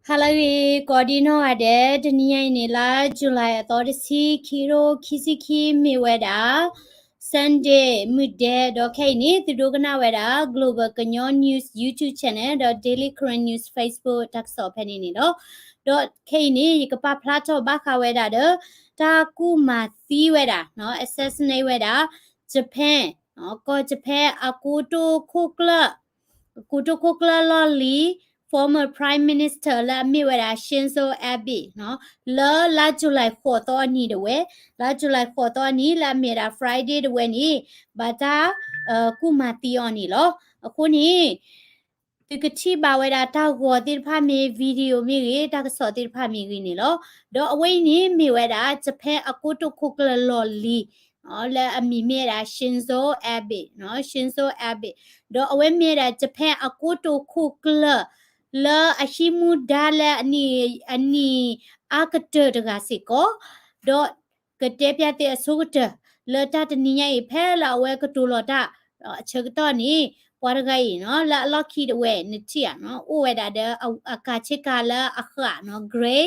ဟါလၢအဂ့ၤ ကိးဒံနီၢ်ဂၤဒဲး, တနံၤညါအံၤန့ၣ် လါ July အသီတဆံ, ခံကထိခံဆံခံ မ့ၢ်ဝဲဒၣ် Sunday မုၢ်ဒဲး, ဒီးခဲအံၤန့ၣ် သုဒိကနၣ်ဝဲဒၣ် Global ကညီ News YouTube Channel ဒီး Daily Karen News Facebook တၢ်ကစီၣ်ဖဲန့ၣ်န့ၣ်လီၤ. ဒီးခဲအံၤန့ၣ် ယကပာ်ဖျါထီၣ်ဘၣ်ဃးဝဲဒၣ်ဒီး တၢ်ကူၣ်မၤသံဝဲဒၣ်, assassinate ဝဲဒၣ် Japan ကီၢ် Japan အကိတိာ်ခိၣ်ကျၢၢ် ကိတိာ်ခိၣ်ကျၢၢ်လီၢ်လံၤ former Prime Minister လၢအမ့ၢ်ဝဲဒၣ် Shinzo Abe လၢလါ July ဃိးသီအနံၤတဝဲ, လါ July ဃိးသီအနံၤ လၢအမ့ၢ်ဝဲဒၣ် Friday တဝဲန့ၣ် ဘၣ်တၢ် ကူၣ်မၤသံအီၤန့ၣ်လီၤ. အဃိန့ၣ် သုကထံၣ်ဘၣ်ဝဲဒၣ်တၢ်ဂီၤသ့ၣ်တဖၣ်မ့ၢ် video မ့ၢ်ဂ့ၤ, တၢ်ကစီၣ်သ့ၣ်တဖၣ်မ့ၢ်ဂ့ၤန့ၣ်လီၤ. ဒီးအဝဲအံၤန့ၣ်မ့ၢ်ဝဲဒၣ် Japan အကိတိာ်ခိၣ်ကျၢၢ်လီၢ်လံၤ လၢအမံၤမ့ၢ်ဝဲဒၣ် Shinzo Abe, Shinzo Abe, ဒီးအဝဲမ့ၢ်ဝဲဒၣ် Japan အကိတိာ်ခိၣ်ကျၢၢ် လၢအဟံးမူဒါလၢအနံၣ်အါကတၢၢ်တဂၤစ့ၢ်ကီး, ဒီးကတဲပျၢ်သုအဆိကတၢၢ် လၢတၢ်တနံၤညါအံၤ ဖဲလၢအဝဲကတိၤလီၤတၢ် အဆၢကတီၢ်န့ၣ် ပှၤတဂၤအံၤနီၤ လၢအလီၢ်ခံတဝဲ နထံၣ်ဧါနီၤ အိၣ်ဝဲဒၣ်ဒီးအကၤဆ့ကၤလၢအဃၣ်နီၤ gray,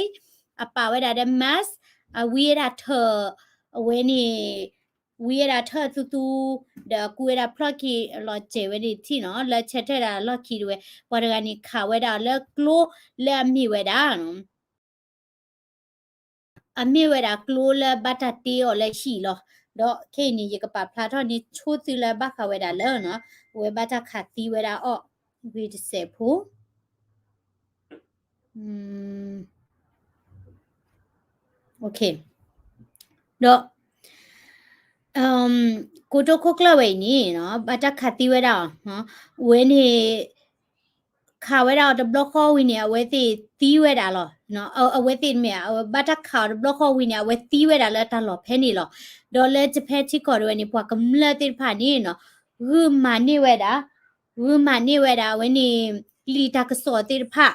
အပာ်ဝဲဒၣ်ဒီး mask, အဝံဝဲဒၣ်ထၢၣ် အဝဲန့ၣ် ဝံဝဲဒၣ်ထၢၣ်သူသူ ဒီးအကူဝဲဒၣ်ဖျီၣ်ခံလီၤစဲၤဝဲန့ၣ်ထံၣ်နီၤ လၢဆၢထၢၣ်ဒၣ်လီၢ်ခံတဝဲ ပှၤတဂၤန့ၣ်ခးဝဲဒၣ်လၢကျိလၢအမ့ၢ်ဝဲဒၣ် အမ့ၢ်ဝဲဒၣ်ကျိလၢဘၣ်တၢ်တ့အီၤလၢဟံၣ်လီၤ. ဒီးခဲအံၤန့ၣ် ယကပာ်ဖျါထီၣ်န့ၢ်ဆိသုလၢဘၣ်ဃးဝဲဒၣ်လၢ အဝဲဘၣ်တၢ်ခးသံဝဲဒၣ်အီၤ ဂ့ၤတစဲးဖိ ဒီး ကိတိာ်ခိၣ်ကျၢၢ်ဝဲအံၤန့ၣ် ဘၣ်တၢ်ခးသံဝဲဒၣ်အီၤ ဝဲန့ၣ် ခးဝဲဒၣ်အီၤတဘျီဃီဝံၤန့ၣ် အဝဲသ့ၣ်သံဝဲဒၣ်လီၤ. အဝဲသ့ၣ်မ့ၢ် အဝဲဘၣ်တၢ်ခးအီၤတဘျီဃီဝံၤန့ၣ် အဝဲသံဝဲဒၣ်လၢတၢ်လီၢ်ဖဲန့ၣ်လီၤ. ဒီးလၢ Japan ထံကီၢ်တဝဲန့ၣ် ပှၤကမျၢၢ်သ့ၣ်တဖၣ်န့ၣ် ဂုာ်မၤန့ၢ်ဝဲဒၣ် ဂုာ်မၤန့ၢ်ဝဲဒၣ်အဝဲန့ၣ် လံာ်တၢ်ကစီၣ်သ့ၣ်တဖၣ်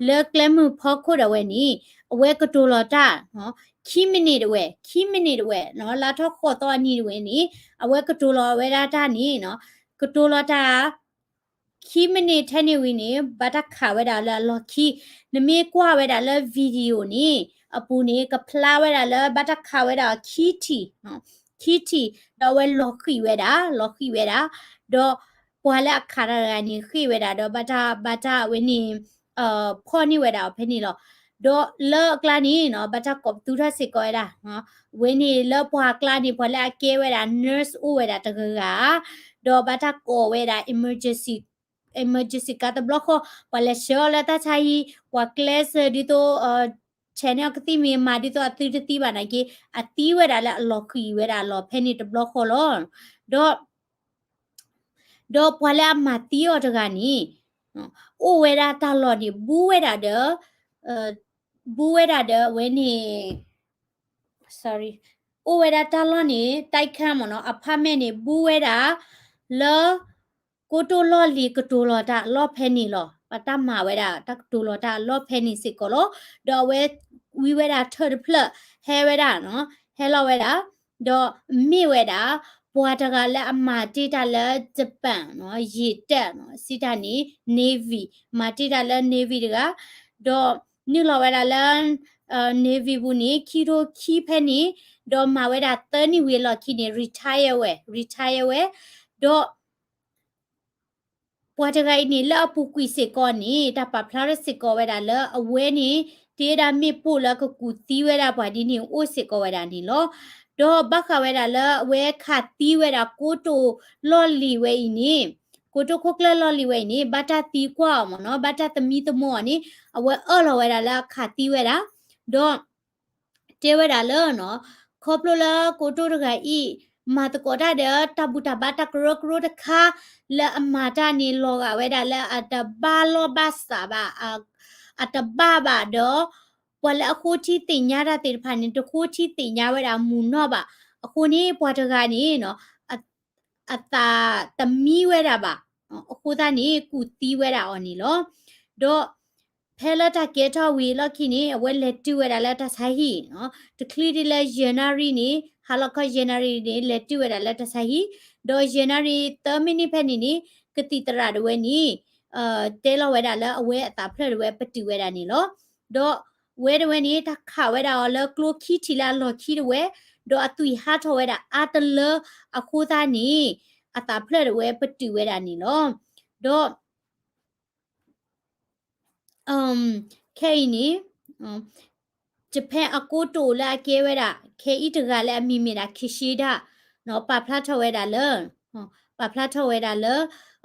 လၢကျဲမုၢ်ဖီခိၣ်ဒၣ်ဝဲန့ၣ် အဝဲကတိၤလီၤတၢ် ခံမံးနံးတဝဲ ခံမံးနံးတဝဲ လါထီၣ်ဃိးသီအနံၤတဝဲန့ၣ် အဝဲကတိၤလီၤဝဲဒၣ်တၢ်န့ၣ် ကတိၤလီၤတၢ် ခံမံးနံးထဲန့ၣ်ဝံၤန့ၣ် ဘၣ်တၢ်ခးဝဲဒၣ်လၢအလီၢ်ခံ, နမ့ၢ်ကွၢ်ဝဲဒၣ်လၢ video န့ၣ် အပူၤန့ၣ် ကဖျါဝဲဒၣ်လၢဘၣ်တၢ်ခးဝဲဒၣ်အီၤခံထံၣ်, ခံထံၣ် ဒီးအဝဲလီၤဃံၤဝဲဒၣ် လီၤဃံၤဝဲဒၣ်, ဒီးပှၤလၢအခးတၢ်တဂၤန့ၣ် ဃ့ၢ်ဝဲဒၣ်ဒီးဘၣ်တၢ် ဘၣ်တၢ်ဝဲန့ၣ် ဖီၣ်န့ၢ်ဝဲဒၣ်အီၤဖဲန့ၣ်လီၤ. ဒီးလၢအကျါန့ၣ်နီၤ ဘၣ်တၢ်ကိးပသူထီၣ်စ့ၢ်ကီးဝဲဒၣ် ဝဲန့ၣ်လၢပှၤအကျါန့ၣ် ပှၤလၢအကဲဝဲဒၣ် nurse အိၣ်ဝဲဒၣ်တဂၤဂၤ, ဒီးဘၣ်တၢ်ကိးဝဲဒၣ် emergency, emergency ကါတဘျီဃီ, ပှၤလဲၤဆှၢအီၤလၢတၢ်ဆါဟံၣ်, ပှၤကျဲးစၢးဒ်သိး ဆဲးန့ၢ်အီၤကသံၣ်မ့ၢ်မၤဒ်သိးအသုတသံဘၣ်နာ်က့, အသံဝဲဒၣ်လၢအလီၤဃံၤဝဲဒၣ်အလီၢ်ဖဲန့ၣ်တဘျီဃီလီၤ. ဒီး ဒီးပှၤလၢအမၤသံအီၤတဂၤန့ၣ် အိၣ်ဝဲဒၣ်တၢ်လီၢ်န့ၣ် ဘူးဝဲဒၣ်ဒီး ဘူးဝဲဒၣ်ဒီးအဝဲန့ၣ် အိၣ်ဝဲဒၣ်တၢ်လီၢ်န့ၣ် တၢ်ခၢမ့ၢ်နီၤ အဖၣ်မဲာ်န့ၣ် ဘူးဝဲဒၣ်လၢ ကိတိာ်လီၢ်လံၤကတိၤလီၤတၢ်အလီၢ်ဖဲန့ၣ်လီၤ. ဘၣ်တၢ်မၤဝဲဒၣ်တၢ်ကတိၤလီၤတၢ်အလီၢ်ဖဲန့ၣ်စ့ၢ်ကီးလီၤ. ဒီးအဝဲဝံဝဲဒၣ်ထၢၣ်တဖျၢၣ် ဟဲဝဲဒၣ်နီၤ ဟဲလီၤဝဲဒၣ် ဒီးမ့ၢ်ဝဲဒၣ် ပှၤတဂၤလၢအမၤတ့ၢ်တၢ်လၢ Japan နီၤ ရေတပ် နီၤ စံးတၢ်န့ၣ် Navy မၤတ့ၢ်တၢ်လၢ Navy တဂၤ ဒီးနုာ်လီၤဝဲဒၣ်လၢ Navy ပူၤန့ၣ် ခံကထိခံဖဲန့ၣ် ဒီးမၤဝဲဒၣ်သၢနံၣ်ဝံၤအလီၢ်ခံန့ၣ် retire ဝဲ retire ဝဲ ဒီး ပှၤတဂၤအံၤန့ၣ် လၢအပူၤကွံာ်စ့ၢ်ကီးန့ၣ် တၢ်ပာ်ဖျါထီၣ်စ့ၢ်ကီးဝဲဒၣ်လၢအဝဲန့ၣ် တ့ဝဲဒၣ်မ့ၣ်ပိၢ်လၢကကူၣ်သံဝဲဒၣ်ပှၤဒ်န့ၣ်အိၣ်စ့ၢ်ကီးဝဲဒၣ်န့ၣ်လီၤ. ဒီးဘၣ်ဃးဝဲဒၣ်လၢအဝဲခးသံဝဲဒၣ်ကိတိာ်လီၢ်လံၤဝဲအံၤန့ၣ် ကိတိာ်ခိၣ်ကျၢၢ်လီၢ်လံၤဝဲအံၤန့ၣ် ဘၣ်တၢ်သံကွၢ်အီၤမ့ၢ်နီၤ ဘၣ်တၢ်သမံသမိးအီၤန့ၣ် အဝဲအၢၣ်လီၤဝဲဒၣ်လၢအခးသံဝဲဒၣ် ဒီး တဲဝဲဒၣ်လၢနီၤ ခီဖျိလၢကိတိာ်တဂၤအံၤ မၤသကိးတၢ်ဒီးတၢ်ဘူၣ်တၢ်ဘါတၢ်ကရၢကရိတခါ လၢအမၤတၢ်န့ၣ်လီၤဂာ်ဝဲဒၣ်လၢအတဘၣ်လီၢ်ဘၣ်စးဘၣ် အတဘၣ်ဘၣ်ဒီး ပှၤလၢအဃိထံသ့ၣ်ညါတၢ်သ့ၣ်တဖၣ်န့ၣ် တဃိထံသ့ၣ်ညါဝဲဒၣ်မုၢ်နီၢ်ဘၣ်. အဃိန့ၣ် ပှၤတဂၤန့ၣ်နီၤ အသးတမံဝဲဒၣ်ဘၣ်. အဃိသတးန့ၣ် ကူၣ်သံဝဲဒၣ်အီၤန့ၣ်လီၤ. ဒီး ဖဲလၢတၢ်ကဲထီၣ်ဝံၤအလီၢ်ခံန့ၣ် အဝဲလဲၤတုၤဝဲဒၣ်လၢတၢ်ဆါဟံၣ်နီၤ တချုးဒ်လၢယဲၢ်နၣ်ရံၣ်န့ၣ် ဟါလီၤခီယဲၢ်နၣ်ရံၣ်န့ၣ် လဲၤတုၤဝဲဒၣ်လၢတၢ်ဆါဟံၣ် ဒီးယဲၢ်နၣ်ရံၣ်သၢမံးနံးဖဲန့ၣ်န့ၣ် ကသံၣ်သရၣ်တဝဲန့ၣ် တဲလီၤဝဲဒၣ်လၢအဝဲအသးဖျၢၣ်တဝဲပတုာ်ဝဲဒၣ်န့ၣ်လီၤ. ဒီးဝဲတဝဲန့ၣ် တၢ်ခးဝဲဒၣ်အီၤလၢကျိခံထံၣ်လၢအလီၢ်ခံတဝဲ, ဒီးအသွံၣ်ဟးထီၣ်ဝဲဒၣ်အါတလၢအဃိသတးန့ၣ် အသးဖျၢၣ်တဝဲပတုာ်ဝဲဒၣ်န့ၣ်လီၤ. ဒီး ခဲအံၤန့ၣ် Japan အကိတိာ်လၢအကဲဝဲဒၣ် ခဲအံၤတဂၤလၢအမံၤမ့ၢ်ဒၣ် Kishida ပာ်ဖျါထီၣ်ဝဲဒၣ်လၢ ပာ်ဖျါထီၣ်ဝဲဒၣ်လၢ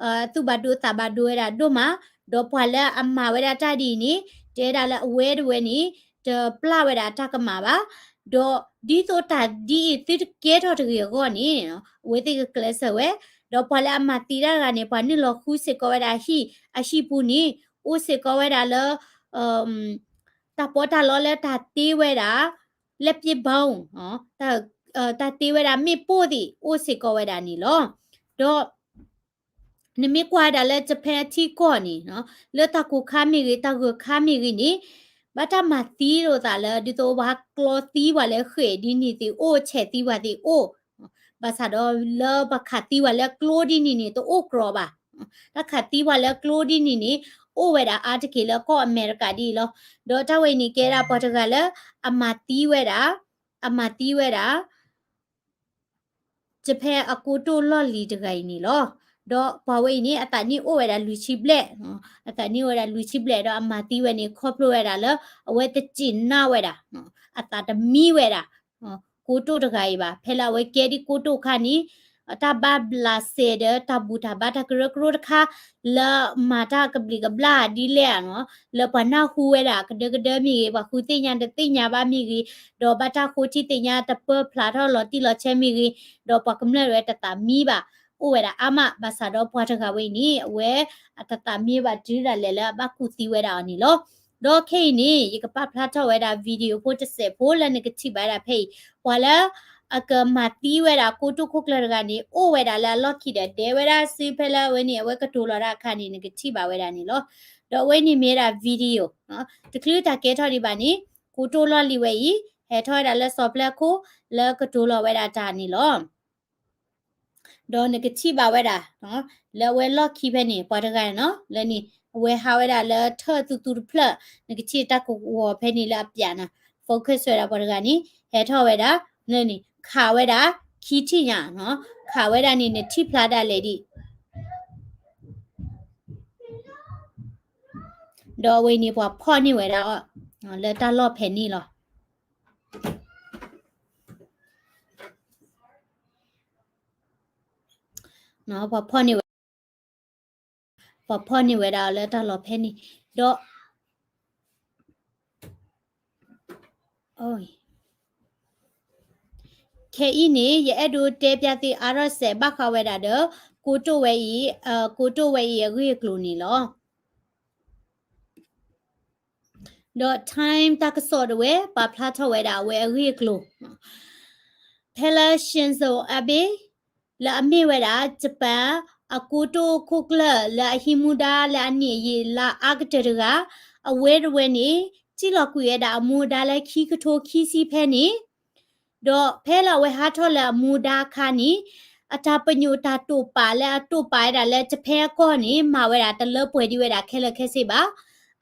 အသူၣ်ဘၣ်ဒိသးဘၣ်ဒိဝဲဒၣ်ဒိၣ်မး, ဒီးပှၤလၢအမၤဝဲဒၣ်တၢ်ဒ်အံၤန့ၣ် တဲဒၣ်လၢအဝဲတဝဲန့ၣ် တပျၢ်ဝဲဒၣ်တၢ်ကမၣ်ဘၣ်, ဒီးဒ်သိးတၢ်ဒ်အံၤသုတကဲထီၣ်တဂ့ၤအဂီၢ်န့ၣ် အဝဲသ့ၣ်ကကျဲးစၢးဝဲ, ဒီးပှၤလၢအမၤသံတၢ်တဂၤန့ၣ် ပှၤနုာ်လီၤဃုစ့ၢ်ကီးဝဲဒၣ်ဟံၣ်အဟံၣ်ပူၤန့ၣ် အိၣ်စ့ၢ်ကီးဝဲဒၣ်လၢ တၢ်ပီးတၢ်လီလၢတၢ်တ့ဝဲဒၣ် လက်ပစ်ဗုံး တၢ်တ့ဝဲဒၣ်မ့ၣ်ပိၢ်သ့ၣ် အိၣ်စ့ၢ်ကီးဝဲဒၣ်န့ၣ်လီၤ. ဒီး နမ့ၢ်ကွၢ်ဝဲဒၣ်လၢ Japan အထံကီၢ်န့ၣ် လၢတၢ်ကိၢ်ခါမ့ၢ်ဂ့ၤ တၢ်ဂၢၢ်ခါမ့ၢ်ဂ့ၤန့ၣ် ဘၣ်တၢ်မၤသံလိာ်သးလၢ ဒ်သိးပှၤကျီသံပှၤလၢဃဲၣ်ဒ်န့ၣ်သ့ၣ်အိၣ် ဆဲးသံပှၤသ့ၣ်အိၣ် ဘၣ်ဆၣ်ဒီးလၢပှၤခးသံပှၤလၢကျိဒ်န့ၣ်န့ၣ် တအိၣ်ကြီဘၣ်. တၢ်ခးသံပှၤလၢကျိဒ်န့ၣ်န့ၣ် အိၣ်ဝဲဒၣ်အါတက့ၢ်လၢကီၢ်အမဲရကၤဒ်အံၤလီၤ. ဒီးတၢ်ဝဲအံၤန့ၣ်ကဲဒၣ်ပှၤတဂၤလၢ အမၤသံဝဲဒၣ် အမၤသံဝဲဒၣ် Japan အကိတိာ်လီၢ်လံၤတဂၤအံၤန့ၣ်လီၤ. ဒီးပှၤဝဲအံၤန့ၣ် အသးနံၣ်အိၣ်ဝဲဒၣ်လွံၢ်ဆံဘျဲၣ်, အသးနံၣ်အိၣ်ဝဲဒၣ်လွံၢ်ဆံဘျဲၣ် ဒီးအမၤသံဝဲန့ၣ် ခီဖျိဝဲဒၣ်လၢ အဝဲတစံးနၢ်ဝဲဒၣ် အသးတမံဝဲဒၣ် ကိတိာ်တဂၤအံၤဘၣ်. ဖဲလၢအဝဲကဲဒ်ကိတိာ်အခါန့ၣ် တၢ်ဘၣ်ဘျးစဲးဒီးတၢ်ဘူၣ်တၢ်ဘါတၢ်ကရၢကရိတခါ လၢမၤတၢ်ကဘျံးကဘျၣ်ဒ်လဲၣ်နီၤ လၢပှၤနၢ်ဟူဝဲဒၣ်ကဒၢကဒၢမ့ၢ်ဂ့ၤ ပှၤဃုသ့ၣ်ညါတသ့ၣ်ညါဘၣ်မ့ၢ်ဂ့ၤ, ဒီးဘၣ်တၢ်ဃိထံသ့ၣ်ညါတပၢဖျါထီၣ်လီၤတံၢ်လီၤဆဲးမ့ၢ်ဂ့ၤ, ဒီးပှၤကမျၢၢ်တဝဲတသးမံဘၣ် အိၣ်ဝဲဒၣ်အါမး ဘၣ်ဆၣ်ဒီးပှၤတဂၤဝဲအံၤန့ၣ် အဝဲအတသးမံဘၣ်တုၤဒၣ်လဲာ်လၢအဘၣ်ကူၣ်သံဝဲဒၣ်အီၤန့ၣ်လီၤ. ဒီးခဲအံၤန့ၣ် ယကပာ်ဖျါထီၣ်ဝဲဒၣ် video ဖိတစဲးဖိလၢနကထံၣ်ဘၣ်ဝဲဒၣ်ဖဲအံၤ ပှၤလၢ အကမၤသံဝဲဒၣ်ကိတိာ်ခိၣ်ကျၢၢ်တဂၤန့ၣ် အိၣ်ဝဲဒၣ်လၢအလီၢ်ခံဒီးဒဲဝဲဒၣ်စုဖဲလၢအဝဲန့ၣ် အဝဲကတိၤလီၤဒၣ်အခါန့ၣ် နကထံၣ်ဘၣ်ဝဲဒၣ်န့ၣ်လီၤ. ဒီးအဝဲန့ၣ်မ့ၢ်ဝဲဒၣ် video တချုးတၢ်ကဲထီၣ်ဒံးဘၣ်န့ၣ် ကိတိာ်လီၢ်လံၤဝဲအံၤ ဟဲထီၣ်ဝဲဒၣ်လၢစီၤပျဲခိၣ် လၢကတိၤလီၤဝဲဒၣ်တၢ်န့ၣ်လီၤ. ဒီးနကထံၣ်ဘၣ်ဝဲဒၣ် လၢအဝဲလီၢ်ခံဖဲန့ၣ် ပှၤတဂၤနီၤ လၢန့ၣ် အဝဲဟးဝဲဒၣ်လၢထၢၣ်သူသူတဖျၢၣ် နကထံၣ်တၢ်ကဝီၤဖဲန့ၣ်လၢအပျးနၤ focus ဝဲဒၣ်ပှၤတဂၤန့ၣ် ဟဲထီၣ်ဝဲဒၣ် လၢန့ၣ် ခးဝဲဒၣ် ခံထံၣ်ညါ ခးဝဲဒၣ်န့ၣ် နထံၣ်ဖျါဒၣ်လဲာ်ဒံး ဒီးအဝဲန့ၣ်ပှၤဖီၣ်န့ၢ်ဝဲဒၣ်အီၤ လၢတၢ်လီၢ်ဖဲန့ၣ်လီၤ. ပှၤဖီၣ်န့ၢ်ဝဲ ပှၤဖီၣ်န့ၢ်ဝဲဒၣ်အီၤလၢတၢ်လီၢ်ဖဲန့ၣ် ဒီး ခဲအံၤန့ၣ် ယအဲၣ်ဒိးတဲပျးသုအါထီၣ်စဲးဘၣ်ဃးဝဲဒၣ်ဒီး ကိတိာ်ဝဲအံၤ ကိတိာ်ဝဲအံၤအဂ့ၢ်အကျိၤန့ၣ်လီၤ. ဒီး Time တၢ်ကစီၣ်တဝဲ ပာ်ဖျါထီၣ်ဝဲဒၣ်အဝဲအဂ့ၢ်အကျိၤ ဖဲလၢ Shinzo Abe လၢအမ့ၢ်ဝဲဒၣ် Japan အကိတိာ်ခိၣ်ကျၢၢ်လၢအဟံးမူဒါလၢအနံၣ်အယံာ်လါအါကတၢၢ်တဂၤ အဝဲတဝဲန့ၣ် စံၣ်လီၤကွံာ်ဝဲဒၣ်အမူဒါလၢခံကထိခံဆံဖဲန့ၣ် ဒီးဖဲလၢအဝဲဟးထီၣ်လၢအမူဒါအခါန့ၣ် အတၢ်ပညိၣ်တၢ်တိာ်ပာ်လၢအတိာ်ပာ်ဝဲဒၣ်လၢ Japan အကီၢ်န့ၣ် မၤဝဲဒၣ်တလၢပှဲၤဒံးဝဲဒၣ်ခဲလၢာ်ခဲဆ့ဘၣ်.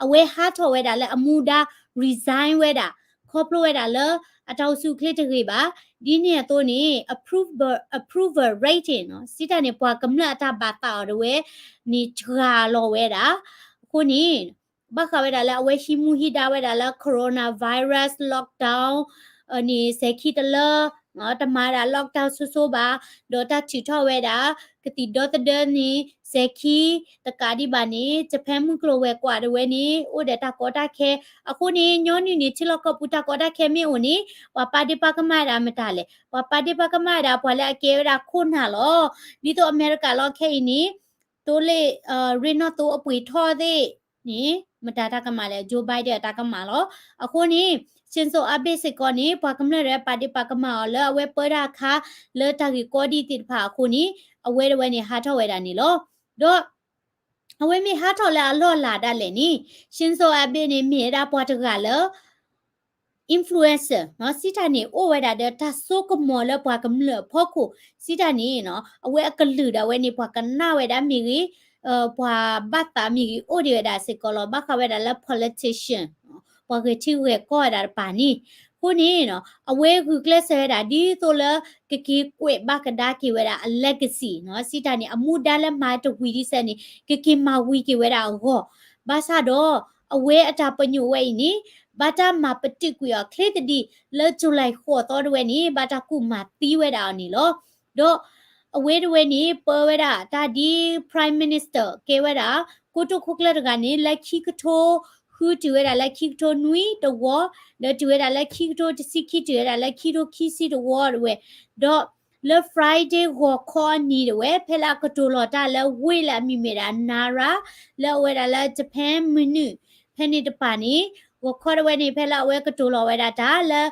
အဝဲဟးထီၣ်ဝဲဒၣ်လၢအမူဒါ resign ဝဲဒၣ် ခီဖျိဝဲဒၣ်လၢ အတၢ်အိၣ်ဆူၣ်အိၣ်ချ့တဂ့ၤဘၣ်. ဒ်န့ၣ်အသိးန့ၣ် approval, approval rating နီၤ စံးတၢ်န့ၣ် ပှၤကမျၢၢ်အတၢ်ဘၣ်သးအီၤတဝဲန့ၣ် စှၤလီၤဝဲဒၣ်. အဃိန့ၣ် ဘၣ်ဃးဝဲဒၣ်လၢအဝဲဟံးမူဟံးဒါဝဲဒၣ်လၢ coronavirus lockdown န့ၣ် စဲၤခံတလၢ တမၤဒၣ် lockdown ဆိဆိဘၣ်, ဒီးတၢ်ထုးထီၣ်ဝဲဒၣ် ကသံၣ်ဒီသဒၢန့ၣ် စဲၤခံတကးဒံးဘၣ်န့ၣ် Japan မုၢ်ကျိၤဝဲၤကွာ်တဝဲန့ၣ် အိၣ်ဒီးတၢ်ကီတၢ်ခဲ. အဃိန့ၣ် ညီနုၢ်န့ၣ် ထံလီၢ်ကီၢ်ပူၤတၢ်ကီတၢ်ခဲမ့ၢ်အိၣ်န့ၣ် ပှၤပာ်ဒ့ၣ်ပာ်ကမၣ်ဝဲဒၣ်မတၤလဲၣ်. ပှၤပာ်ဒ့ၣ်ပာ်ကမၣ်ဝဲဒၣ်ပှၤလၢအကဲဝဲဒၣ်ခိၣ်နၢ်လီၤ. ဒ်သိးအမဲရကၤလီၤခဲအံၤန့ၣ် သိလ့ၣ် ရ့ၣ်နီၣ်သိအပှ့ၤထီၣ်သ့ၣ်န့ၣ် မတၤတၢ်ကမၣ်လဲၣ်, Joe Biden အတၢ်ကမၣ်လီၤ. အဃိန့ၣ် Shinzo Abe စ့ၢ်ကီးန့ၣ် ပှၤကမျၢၢ်ဒီးပာ်ဒ့ၣ်ပာ်ကမၣ်အီၤလၢအဝဲပၢတၢ်အခါ လၢတၢ်ဂ့ၢ်ကီဒံးသ့ၣ်တဖၣ်အဃိန့ၣ် အဝဲတဝဲန့ၣ်ဟးထီၣ်ဝဲဒၣ်န့ၣ်လီၤ. ဒီး အဝဲမ့ၢ်ဟးထီၣ်လၢအလီၢ်လၤဒၣ်လဲာ်န့ၣ် Shinzo Abe န့ၣ် မ့ၢ်ဝဲဒၣ်ပှၤတဂၤလၢ influencer နီၤ စံးတၢ်န့ၣ် အိၣ်ဝဲဒၣ်ဒီးတၢ်စိကမီၤလၢပှၤကမျၢၢ်အဖီခိၣ် စံးတၢ်န့ၣ်နီၤ အဝဲအကလုၢ်ဒၣ်ဝဲန့ၣ် ပှၤကနၣ်ဝဲဒၣ်မ့ၢ်ဂ့ၤ ပှၤဘၣ်သးမ့ၢ်ဂ့ၤ အိၣ်ဒံးဝဲဒၣ်စ့ၢ်ကီးလီၤ. ဘၣ်ဃးဝဲဒၣ်လၢ politician ပှၤဂဲၤထံဂဲၤကီၢ်ဝဲဒၣ်တပၤန့ၣ်, အဃိန့ၣ် အဝဲဂုာ်ကျဲးစၢးဝဲဒၣ်ဒ်သိးလၢ ကက့ၤကွဲးဘၣ်ကဒါက့ၤဝဲဒၣ်အ legacy စံးတၢ်န့ၣ် အမူဒါလၢမၤတဝံၤဒ်စဲန့ၣ် ကက့ၤမၤဝံၤက့ၤဝဲဒၣ်အဂီၢ်, ဘၣ်ဆၣ်ဒီး အဝဲအတၢ်ပညိၣ်ဝဲအံၤန့ၣ် ဘၣ်တၢ်မၤပတုာ်ကွံာ်အီၤချ့သဒံး လၢ July ဃိးသီတဝဲန့ၣ် ဘၣ်တၢ်ကူၣ်မၤသံဝဲဒၣ်အီၤန့ၣ်လီၤ. ဒီးအဝဲတဝဲန့ၣ် ပၢဝဲဒၣ်တၢ်ဒ် Prime Minister ကဲဝဲဒၣ် ကိတိာ်ခိၣ်ကျၢၢ်တဂၤန့ၣ် လၢခံကထိ ဃုတုၤဝဲဒၣ်လၢခံကထိနွံတဝီ, ဒီးတုၤဝဲဒၣ်လၢခံကထိတဆံခံ တုၤဝဲဒၣ်လၢခံကထိခံဆံတဝီတဝဲ, ဒီးလၢ Friday ဂီၤခီအနံၤတဝဲ ဖဲလၢအကတိၤလီၤတၢ်လၢဝ့ၢ်လၢအမံၤမ့ၢ်ဒၣ် Nara လၢအဝဲဒၣ်လၢ Japan မနုၤ ဖဲန့ၣ်တပၤန့ၣ် ဂီၤခီတဝဲန့ၣ် ဖဲလၢအဝဲကတိၤလီၤဝဲဒၣ်တၢ်လၢ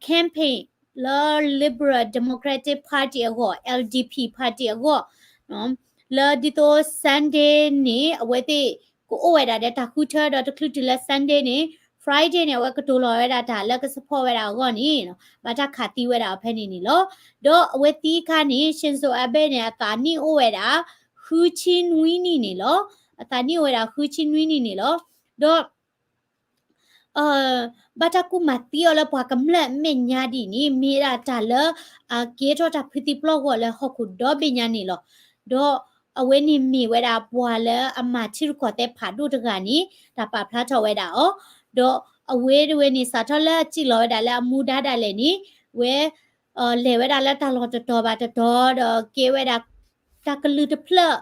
campaign လၢ Liberal Democratic Party အဂီၢ် LDP party အဂီၢ် လၢဒ်သိး Sunday န့ၣ် အဝဲသ့ၣ်ကအိၣ်ဝဲဒၣ်ဒီးတၢ်ဃုထၢ ဒီးတချုးတုၤလၢ Sunday န့ၣ် Friday န့ၣ် အဝဲကတိၤလီၤဝဲဒၣ်တၢ်လၢက support ဝဲဒၣ်အဂီၢ်န့ၣ် ဘၣ်တၢ်ခးသံဝဲဒၣ်အီၤဖဲန့ၣ်န့ၣ်လီၤ. ဒီးအဝဲသံအခါန့ၣ် Shinzo Abe န့ၣ် အသးနံၣ်အိၣ်ဝဲဒၣ် ဃုဆံနွံနံၣ်န့ၣ်လီၤ. အသးနံၣ်အိၣ်ဝဲဒၣ်ဃုဆံနွံနံၣ်န့ၣ်လီၤ. ဒီး ဘၣ်တၢ်ကူၣ်မၤသံအီၤလၢပှၤကမျၢၢ်အမဲာ်ညါဒ်အံၤန့ၣ် မ့ၢ်ဒၣ်တၢ်လၢ အကဲထီၣ်တၢ်ဖုသံပျီၢ်ဂီၤလၢဟီၣ်ခိၣ်ဒီဘ့ၣ်ညါန့ၣ်လီၤ. ဒီးအဝဲန့ၣ်မ့ၢ်ဝဲဒၣ်ပှၤလၢအမၤထံရူၢ်ကီၢ်သဲးဖးဒိၣ်တဂၤန့ၣ် တၢ်ပာ်ဖျါထီၣ်ဝဲဒၣ်အီၤ, ဒီးအဝဲတဝဲန့ၣ် စးထီၣ်လၢအစံးလီၤဝဲဒၣ်လၢအမူဒါဒၣ်လဲာ်န့ၣ် ဝဲ လဲၤဝဲဒၣ်လၢတၢ်လီၢ်တတီၤဘၣ်တတီၤ ဒီးကဲဝဲဒၣ် တၢ်ကလုၢ်တဖျၢၣ်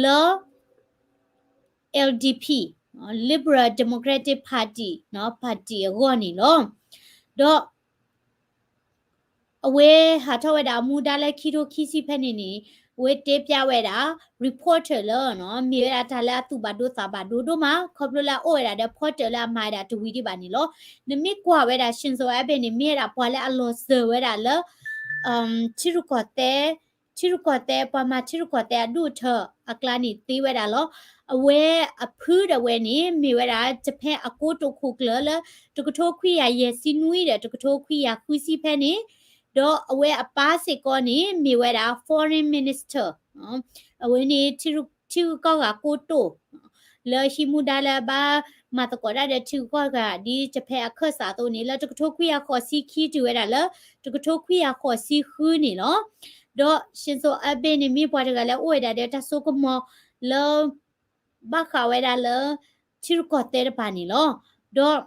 လၢ LDP, Liberal Democratic Party, party အဂီၢ်န့ၣ်လီၤ. ဒီးအဝဲဟးထီၣ်ဝဲဒၣ်အမူဒါလၢခံထိခံဆံဖဲန့ၣ်န့ၣ် အဝဲတဲဖျါဝဲဒၣ် reporter လၢ မ့ၢ်ဝဲဒၣ်တၢ်လၢအသူၣ်ဘၣ်ဒိသးဘၣ်ဒိဒိၣ်မး ခီဖျိလၢအအိၣ်ဝဲဒၣ်ဒီး reporter လၢအမၤဝဲဒၣ်တဝံၤဒံးဘၣ်န့ၣ်လီၤ. နမ့ၢ်ကွၢ်ဝဲဒၣ် Shinzo Abe န့ၣ် မ့ၢ်ဝဲဒၣ်ပှၤလၢအလီၤစၢၤဝဲဒၣ်လၢ ထံရူၢ်ကီၢ်သဲး ထံရူၢ်ကီၢ်သဲး ပှၤမၤထံရူၢ်ကီၢ်သဲးအဒူၣ်အထၢၣ်အကျါန့ၣ်သ့ဝဲဒၣ်လီၤ. အဝဲအဖုဒၣ်ဝဲန့ၣ် မ့ၢ်ဝဲဒၣ် Japan အကိတိာ်ခိၣ်ကျၢၢ်လၢ တကထိခွံကယၤယဲၢ်ဆံနွံဒီး တကထိခွံကယၤဃုဆံဖဲန့ၣ်, ဒီးအဝဲအပၢ်စ့ၢ်ကီးန့ၣ် မ့ၢ်ဝဲဒၣ် foreign minister, အဝဲန့ၣ် ထံရူၢ်ကီၢ်ဂၤကိတိာ် လၢဟံးမူဒါလၢဘၣ်မၤသကိးတၢ်ဒီးထံဂုၤကီၢ်ဂၤ ဒ် Japan အခၢၣ်စးအသိးန့ၣ် လၢတကထိခွံကယၤဃိးဆံခံတုၤဝဲဒၣ်လၢ တကထိခွံကယၤဃိးဆံဃုန့ၣ်လီၤ. ဒီး Shinzo Abe န့ၣ် မ့ၢ်ပှၤတဂၤလၢအိၣ်ဝဲဒၣ်ဒီးတၢ်စိကမီၤလၢ ဘၣ်ဃးဝဲဒၣ်လၢ ထံရူၢ်ကီၢ်သဲးတပၤန့ၣ်လီၤ. ဒီး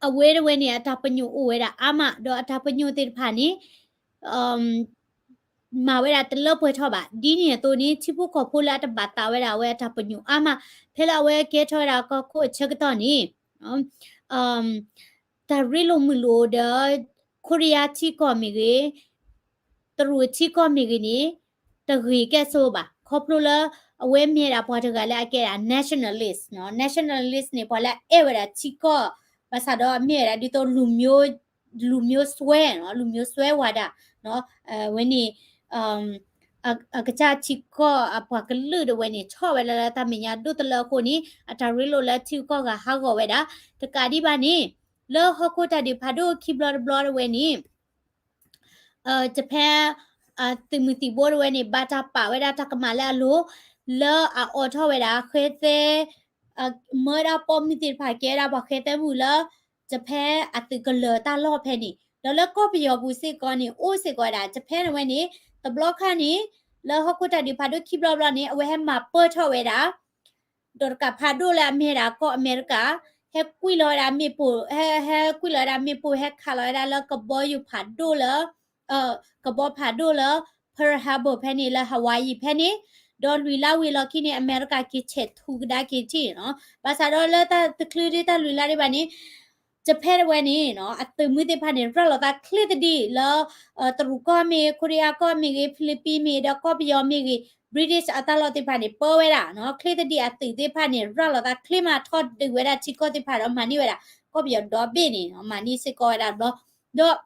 အဝဲတဝဲန့ၣ် အတၢ်ပညိၣ်အိၣ်ဝဲဒၣ်အါမး ဒီးအတၢ်ပညိၣ်သ့ၣ်တဖၣ်န့ၣ် မၤဝဲဒၣ်တလၢပှဲၤထီၣ်ဘၣ်. ဒ်န့ၣ်အသိးန့ၣ် ထံဖိကီၢ်ဖိလၢအတဘၣ်သးဝဲဒၣ်အဝဲအတၢ်ပညိၣ်အါမး ဖဲလၢအဝဲကဲထီၣ်ဝဲဒၣ်ကီၢ်ခိၣ်အဆၢကတီၢ်န့ၣ် တၢ်ရ့လိာ်မုာ်လိာ်ဒီး ခိရံယါထံကီၢ်မ့ၢ်ဂ့ၤ တရူးထံကီၢ်မ့ၢ်ဂ့ၤန့ၣ် တဂ့ၤကဲၣ်ဆိးဘၣ်. ခီဖျိလၢ အဝဲမ့ၢ်ဝဲဒၣ်ပှၤတဂၤလၢအကဲဒၣ် nationalist, nationalist န့ၣ် ပှၤလၢအအဲၣ်ဝဲဒၣ်ထံကီၢ် ဘၣ်ဆၣ်ဒီးအမ့ၢ်ဝဲဒၣ်ဒ်သိး လူမျိုးစွဲ, လူမျိုးစွဲဝါဒ, အဝဲန့ၣ် အကစၢ်ထံကီၢ်အပှၤကလုာ်တဝဲန့ၣ် ဆီၣ်ဝဲဒၣ်လၢတၢ်မဲာ်ညါဒိၣ်တလၢအဃိန့ၣ် အတၢ်ရ့လိာ်လၢထံဂုၤကီၢ်ဂၤဟးဂီၤဝဲဒၣ်. တကးဒံးဘၣ်န့ၣ် လၢဟီၣ်ခိၣ်တၢ်ဒုးဖးဒိၣ်ခံဘျီတဘျီတဝဲန့ၣ် Japan သုးမုၢ်သံၣ်ဘိတဝဲန့ၣ် ဘၣ်တၢ်ပာ်ဝဲဒၣ်တၢ်ကမၣ်လၢအလိၤ လၢအအိးထီၣ်ဝဲဒၣ်ဃဲသဲ မၢဒၣ်ပိာ်မုၣ်သ့ၣ်တဖၣ်ကဲဒၣ်ပှၤဃဲသဲမုၣ်လၢ Japan အသုးကလၢၤတၢ်လီၢ်ဖဲန့ၣ် ဒီးလၢကီၢ်ပယီၤပူၤစ့ၢ်ကီးန့ၣ် အိၣ်စ့ၢ်ကီးဝဲဒၣ် Japan တဝဲန့ၣ် တဘျီခါန့ၣ် လၢဟီၣ်ခိၣ်တၢ်ဒုးဖးဒိၣ်ခံဘျီဘျီန့ၣ် အဝဲဟဲမၤပၢၢ်ထီၣ်ဝဲဒၣ် ဒီးတကးဖးဒိၣ်လၢအမ့ၢ်ဝဲဒၣ်ကီၢ်အမဲရကၤ ဟဲကွံာ်လီၤဝဲဒၣ်မ့ၣ်ပိၢ် ဟဲ ဟဲကွံာ်လီၤဝဲဒၣ်မ့ၣ်ပိၢ် ဟဲခးလီၤဝဲဒၣ်လၢကဘီယူၤဖးဒိၣ်လၢ ကဘီဖးဒိၣ်လၢ Pearl Harbor ဖဲန့ၣ် လၢ Hawaii ဖဲန့ၣ် ဒီးလွံၢ်လါဝံၤအလီၢ်ခံန့ၣ် အမဲရကၤက့ၤဆဲးထူကဒါက့ၤထံၣ်န့ၣ်လီၤ. ဘၣ်ဆၣ်ဒီးလၢတၢ်တချုးဒ်တၢ်လွံၢ်လါဒံးဘၣ်န့ၣ် Japan တဝဲန့ၣ် အသုးမုၢ်သ့ၣ်တဖၣ်န့ၣ် ရၤလီၤသးချ့သဒံးလၢ တရူးကီၢ်မ့ၢ်ဂ့ၤ ခိရံယါကီၢ်မ့ၢ်ဂ့ၤ ဖံလံးပံးမ့ၢ်ဂ့ၤ ဒီးကီၢ်ပယီၤမ့ၢ်ဂ့ၤ British အတၢ်လီၢ်သ့ၣ်တဖၣ်န့ၣ် ပၢဝဲဒၣ် ချ့သဒံးအသုးသ့ၣ်တဖၣ်န့ၣ် ရၤလီၤသးချ့မးထီၣ်ဒုးဝဲဒၣ်ထံကီၢ်သ့ၣ်တဖၣ်ဒီးမၤန့ၢ်ဝဲဒၣ် ကီၢ်ပယီၤဒီဘ့ၣ်န့ၣ် မၤန့ၢ်စ့ၢ်ကီးဝဲဒၣ်ဘျီ ဒီး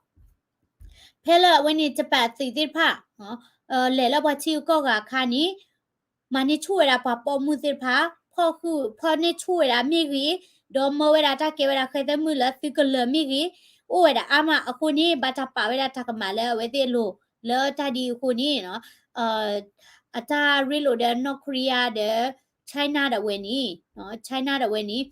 ဖဲလၢအဝဲန့ၣ် Japan အသုးသ့ၣ်တဖၣ် လဲၤလၢပှၤထံဂုၤကီၢ်ဂၤအခါန့ၣ် မၤန့ၢ်ဆူၣ်ဝဲဒၣ်ပှၤပိာ်မုၣ်သ့ၣ်တဖၣ် ဖီၣ်ဃုာ်ဖီၣ်န့ၢ်ဆူၣ်ဝဲဒၣ်မ့ၢ်ဂ့ၤ ဒီးမၢဝဲဒၣ်တၢ်ကဲဝဲဒၣ်ဃဲသဲမုၣ်လၢသုးကလၢၤမ့ၢ်ဂ့ၤ အိၣ်ဝဲဒၣ်အါမးအဃိန့ၣ် ဘၣ်တၢ်ပာ်ဝဲဒၣ်တၢ်ကမၣ်လၢအဝဲသ့ၣ်အလိၤ လၢတၢ်ဒ်အံၤအဃိန့ၣ် အတၢ်ရ့လိာ်ဒီး North Korea ဒီး China ဒၣ်ဝဲန့ၣ်, China ဒၣ်ဝဲန့ၣ်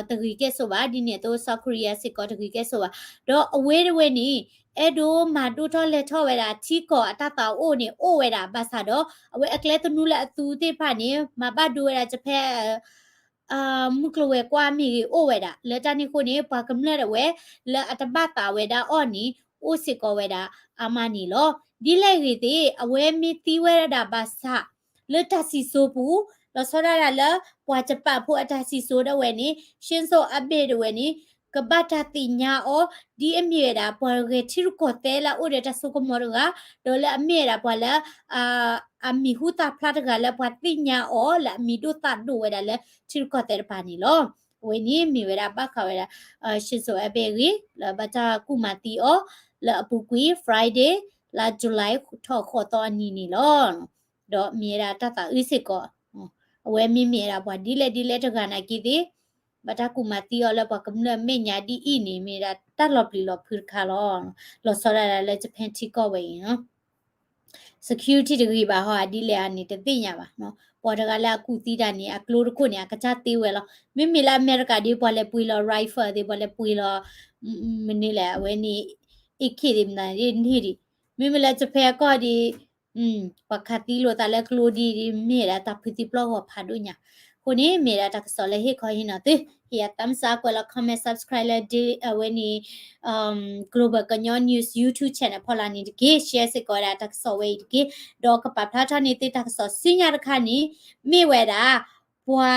တဂ့ၤကဲၣ်ဆိးဘၣ်, ဒ်န့ၣ်အသိး South Korea စ့ၢ်ကီးတဂ့ၤကဲၣ်ဆိးဘၣ်. ဒီးအဝဲတဝဲန့ၣ် အဲၣ်ဒိးမၤဒိၣ်ထီၣ်လဲၤထီၣ်ဝဲဒၣ်ထံကီၢ်အတၢ်သးအိၣ်န့ၣ် အိၣ်ဝဲဒၣ်ဘၣ်ဆၣ်ဒီး အဝဲအကျဲသနူလၢအသူသ့ၣ်တဖၣ်န့ၣ် မၤဘၣ်ဒိဝဲဒၣ် Japan မုၢ်ကျိၤဝဲၤကွာ်မ့ၢ်ဂ့ၤအိၣ်ဝဲဒၣ် လၢတၢ်န့ၣ်အဃိန့ၣ် ပှၤကမျၢၢ်ဒၣ်ဝဲ လၢအတဘၣ်သးဝဲဒၣ်အီၤန့ၣ် အိၣ်စ့ၢ်ကီးဝဲဒၣ်အါမးန့ၣ်လီၤ. ဒ်လဲၣ်ဂ့ၤသ့ၣ် အဝဲမ့ၢ်သံဝဲဒၣ်ဘၣ်ဆၣ် လၢတၢ်စံၣ်စိၤပူၤ လီၤဆီဒၣ်တၢ်လၢ ပှၤကပာ်ဖိအတၢ်စံၣ်စိၤဒၣ်ဝဲန့ၣ် Shinzo Abe ဒၣ်ဝဲန့ၣ် ကဘၣ်တၢ်သ့ၣ်ညါအီၤ ဒ်အမ့ၢ်ဝဲဒၣ် ပှၤဂဲၤထံရူၢ်ကီၢ်သဲးလၢအအိၣ်ဒီးတၢ်စိကမီၤတဂၤ, ဒီးလၢအမ့ၢ်ဝဲဒၣ်ပှၤလၢ အမံၤဟူသၣ်ဖျါတဂၤလၢပှၤသ့ၣ်ညါအီၤ လၢအမံၤဒိၣ်သၣ်ဒိၣ်ဝဲဒၣ်လၢထံရူၢ်ကီၢ်သဲးတဖၣ်န့ၣ်လီၤ. အဝဲန့ၣ်မ့ၢ်ဝဲဒၣ်ဘၣ်ဃးဝဲဒၣ် Shinzo Abe အဂ့ၢ် လၢဘၣ်တၢ်ကူၣ်မၤသံအီၤ လၢအပူၤကွံာ် Friday လါ July ထီၣ်ဃိးသီအနံၤန့ၣ်လီၤ. ဒီးမ့ၢ်ဝဲဒၣ်တၢ်သးအုးစ့ၢ်ကီး အဝဲမ့မ့ၢ်ဝဲဒၣ်ပှၤဒ်လဲၣ်ဒ်လဲၣ်တဂၤနာ်က့သ့ၣ် ဘၣ်တၢ်ကူၣ်မၤသံအီၤလၢပှၤကမျၢၢ်အမဲာ်ညါဒ်အံၤန့ၣ် မ့ၢ်ဝဲဒၣ်တၢ်လီၤပျံၤလီၤဖုးတခါလီၤ. လီၤဆီဒၣ်တၢ်လၢ Japan ထံကီၢ်ဝဲအံၤ security တဂ့ၤဘၣ်ဟီ အဒ်လဲၣ်အါန့ၣ် တသ့ၣ်ညါဘၣ်. ပှၤတဂၤလၢအကူၣ်သံတၢ်န့ၣ် အကျိတခိၣ်န့ၣ် အကစၢ်သ့ဝဲလီၤ. မ့မ့ၢ်လၢအမဲရကၤဒ် ပှၤလဲၤပှ့ၤလီၤ rifle သ့ၣ် ပှၤလဲၤပှ့ၤလီၤ မနုၤလဲၣ် အဝဲန့ၣ် AK သ့ၣ်မနုၤန့ၣ်ဒံး မ့မ့ၢ်လၢ Japan ကီၢ်ဒ် ပှၤခးသံလိာ်သးလၢကျိဒ် မ့ၢ်ဝဲဒၣ်တၢ်ဖုသံပျီၢ်ဂီၤဖးဒိၣ်ညါ. အဃိန့ၣ် မ့ၢ်ဝဲဒၣ်တၢ်ကစီၣ်လၢဟ့ၣ်ခီဟ့ၣ်နီၤသု, ဟ့ၣ်ယၤ thumbs up ကွဲးလီၤ comment subscribe လၢအဝဲန့ၣ် Global ကညီ News YouTube channel ဖီလာ်န့ၣ်တက့ၢ်. share စ့ၢ်ကီးဝဲဒၣ်တၢ်ကစီၣ်ဝဲအံၤတက့ၢ်. ဒီးကပာ်ဖျါထီၣ်န့ၢ်သုတၢ်ကစီၣ်ဆူညါတခါန့ၣ် မ့ၢ်ဝဲဒၣ် ပှၤ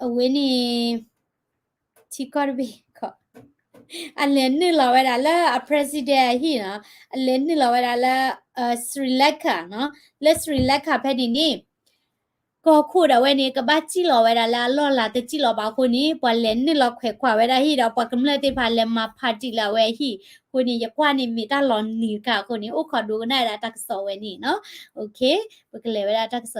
အဝဲန့ၣ် ထံကီၢ်တဘ့ၣ် အလဲၤနုာ်လီၤဝဲဒၣ်လၢအ president အဟံၣ်နီၤ, အလဲၤနုာ်လီၤဝဲဒၣ်လၢ Sri Lanka နီၤ, လၢ Sri Lanka ဖဲန့ၣ်န့ၣ် ကီၢ်ခိၣ်ဒၣ်ဝဲန့ၣ် ကဘၣ်စံၣ်လီၤဝဲဒၣ်လၢအလီၢ်လၤတစံၣ်လီၤဘၣ်အဃိန့ၣ် ပှၤလဲၤနုာ်လီၤခွဲးခွးဝဲဒၣ်ဟံၣ်ဒီး ပှၤကမျၢၢ်သ့ၣ်တဖၣ်လဲၤမၤ party လၢအဝဲအဟံၣ်အဃိန့ၣ် ယကွၢ်န့ၣ်မ့ၢ်တၢ်လီၤနံၤတခါအဃိန့ၣ် အိၣ်ခိးဒိကနၣ်ဝဲဒၣ်တၢ်ကစီၣ်ဝဲန့ၣ်နီၤ. ပကလဲၤဝဲဒၣ်တၢ်ကစီၣ်